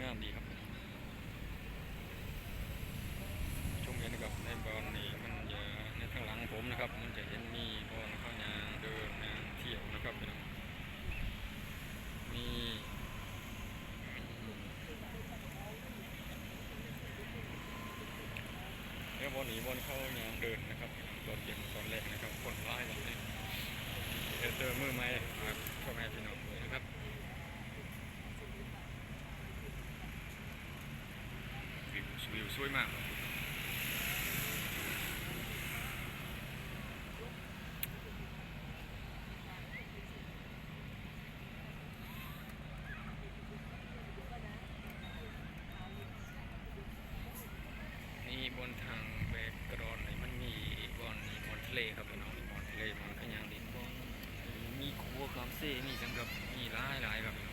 ງາມດີຄັບ ຊົມເຫັນນະຄັບ ໃນບ່ອນນີ້ມັນຈະ ໃນທາງຫຼັງຜົມນະຄັບ ມັນຈະເຫັນມີບ່ອນເຂົາຍ່າງເດີນຍ່າງທ່ຽວນະຄັບພີ່ນ້ອງ ມີ ແລ້ວບ່ອນນີ້ບ່ອນເຂົາຍ່າງເດີນນະຄັບ ຕອນເຢັນຕອນແລງນະຄັບ ຄົນຫຼາຍຫຼາຍ ເຮັດເຕີມືໃໝ່ ມາພໍ່ແມ່ພີ່ນ້ອງເບິ່ງນະຄັບ. ວິວ ວິວສວຍມາກ. ນີ້ບ່ອນທາງແບກກະດອນນີ້ ມັນມີບ່ອນນີ້ ບ່ອນທະເລຄັບພີ່ນ້ອງ ບ່ອນທະເລ ບ່ອນກະຍ່າງຫຼິ້ນ ບ່ອນມີຂົວຄາມເຊ ມີຫຍັງຄັບ ມີຫຼາຍໆຄັບ.